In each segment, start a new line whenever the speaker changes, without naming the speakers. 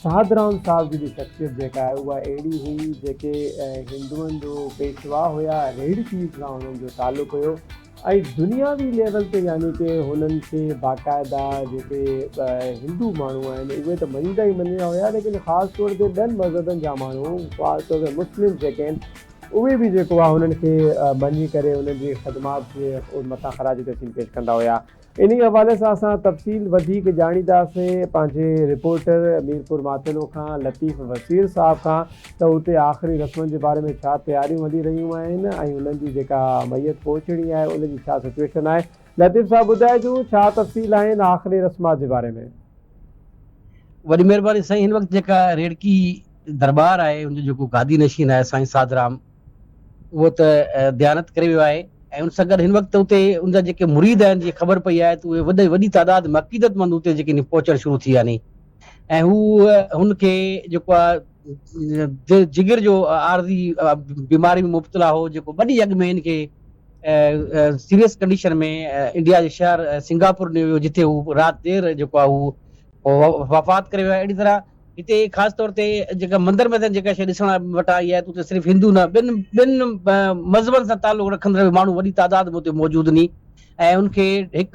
ساڌرام صاحب جي به شخصيت جيڪا آهي اها اهڙي هئي جيڪي هندوئن جو پيشوا هيا ريڙهڪي سان انهن جو تعلق هيو ۽ دنياوي ليول تي يعني ڪي هنن کي باقاعده جيڪي هندو ماڻهو آهن اهي ته مڃيندا ئي مڃيندا هيا ليڪن خاص طور تي ٻين مذهبن جا ماڻهو خاص طور تي مسلم جيڪي آهن اهي به جيڪو آهي هنن کي مڃي ڪري انهن جي خدمات جي مٿان خراج تحسين پيش ڪندا هيا. انهي حوالي سان اسان تفصيل وڌيڪ ڄاڻينداسين پنهنجي رپورٽر ميرپور ماٿيلو کان لطيف وسير صاحب کان ته اتي آخري رسمن جي باري ۾ ڇا تياريون هلي رهيون آهن ۽ انهن جي جيڪا ميت پهچڻي آهي ان جي ڇا سچويشن آهي لطيف صاحب ٻڌائجو ڇا تفصيل آهن آخري رسمات جي باري ۾.
وڏي مهرباني سائين هن وقت جيڪا ريڙڪي درٻار آهي ان جو جيڪو گادي نشين آهي سائين ساڌرام اهو ته ديانت ڪري ويو آهي ۽ ان سان گڏ هن وقت اتي ان جا جيڪي مريد آهن جيئن خبر پئي آهي ته اهي وڏي وڏي تعداد ۾ عقيدت مند اتي جيڪي پهچڻ شروع ٿي ويا آهن ۽ هو هن کي جيڪو آهي جگر جو عارضي بيماري ۾ مبتلا هو جيڪو ٻه ڏينهن اڳ ۾ هن کي سيريس ڪنڊيشن ۾ انڊيا جي شهر سنگاپور نيو ويو جتي هو رات دير جيڪو آهي هو وفات ڪري ويو آهي اهڙي طرح هتي خاص طور تي جيڪا مندر ۾ جيڪا شيء ڏسڻ وٽان آئي آهي ته اتي صرف هندو نه ٻين ٻين مذهبن سان تعلق رکندڙ به ماڻهو وڏي تعداد ۾ اتي موجود ني ۽ ان کي هڪ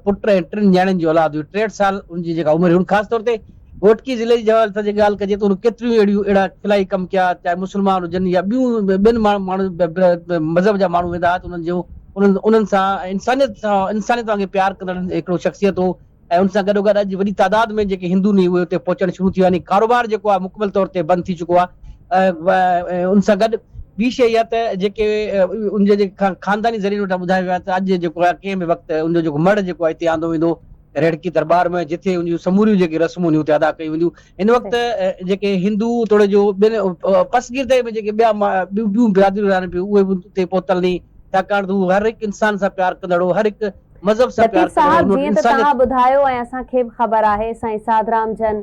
پٽ ۽ ٽن نياڻين جي اولاد هئي 63 سال ان جي جيڪا عمر هئي ان خاص طور تي گهوٽڪي ضلعي جي حوالي سان جي ڳالهه ڪجي ته ان ڪيتريون اهڙيون اهڙا فلاحي ڪم ڪيا چاهي مسلمان هجن يا ٻيون ٻين ماڻهو مذهب جا ماڻهو ويندا هئا ته انهن جو انهن انهن سان انسانيت سان انسانيت وانگي پيار ڪندڙ هڪڙو شخصيت هو ۽ ان سان گڏوگڏ اڄ وڏي تعداد ۾ جيڪي هندو ني اهي اتي پهچڻ شروع ٿي ويا آهن ڪاروبار جيڪو آهي مڪمل طور تي بند ٿي چڪو آهي ان سان گڏ ٻي شيء اها ته جيڪي ان جي جيڪي خانداني ذريعن وٽان ٻڌايو ويو آهي ته اڄ جيڪو آهي ڪنهن به وقت ان جو جيڪو مڙهه جيڪو آهي اتي آندو ويندو ريڙڪي درٻار ۾ جتي ان جون سموريون جيڪي رسمون هيون اتي ادا ڪيون وينديون هن وقت جيڪي هندو توڙي جو ٻين پسگردائي ۾ جيڪي ٻيا ٻيون برادريون رهن پيون اهي به اتي پهتل ني ڇاڪاڻ ته هو هر هڪ انسان سان پيار ڪندڙ هو هر هڪ مذهب سان پيار
لطيف صاحب
ڪندڙ هو
جيئن ته
انسانيت
توهان ٻڌايو ۽ اسان کي به خبر آهي سائين ساڌرام جن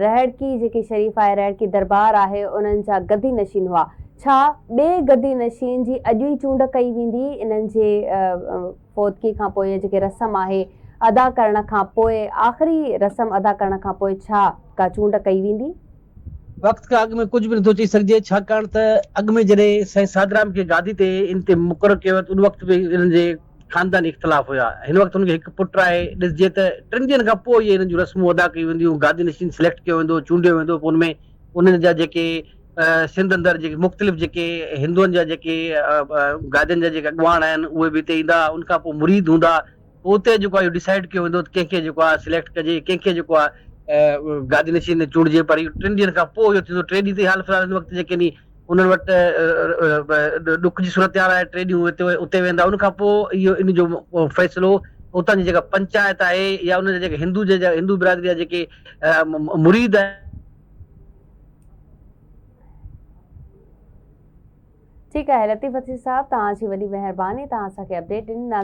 رهڙڪي جيڪي شريف آهي رهڙڪي دربار آهي انهن جا گدي نشين هئا ڇا ٻئي گدي نشين جي اڄ ئي چونڊ ڪئي ويندي انهن جي فوتگي کان پوء جيڪي رسم آهي ادا ڪرڻ کان پوء آخري رسم ادا ڪرڻ کان پوء ڇا ڪا چونڊ ڪئي ويندي؟
وقت کان اڳ ۾ ڪجهه به نٿو چئي سگهجي ڇاڪاڻ ته اڳ ۾ جڏهن سائين ساڌرام کي گادي تي ان تي مقرر ڪيو ويو ته ان وقت به انهن جي خانداني اختلاف هيا. هن وقت هن کي هڪ پٽ آهي. ڏسجي ته ٽن ڏينهن کان پوء اهي انهن جون رسمون ادا ڪيون وينديون، گادي نشين سليڪٽ ڪيو ويندو، چونڊيو ويندو، پوء ان ۾ انهن جا جيڪي سنڌ اندر جيڪي مختلف جيڪي هندوئن جا جيڪي گادين جا جيڪي اڳواڻ آهن اهي به هتي ايندا، ان کان پوء مريد هوندا، پوء اتي جيڪو آهي اهو ڊسائيڊ ڪيو ويندو ته ڪنهن کي جيڪو آهي سليڪٽ ڪجي، ڪنهن کي جيڪو آهي گادي نشين چونڊجي پر اهو ٽن ڏينهن کان پوء اهو ٿيندو، ٽي ڏينهن تائين حال في الحال هن وقت جيڪي ني انهن وٽ ڏک جي صورتحال آهي، ٽي ڏينهن اهي اتي ويندا، ان کان پوء اهو ان جو فيصلو اتان جي جيڪا پنچائت آهي يا ان جا جيڪي هندو هندو برادري جا جيڪي مريد آهن.
ٺيڪ آهي لطيف وسيم صاحب توهان جي وڏي مهرباني توهان اسان کي اپڊيٽ ڏني.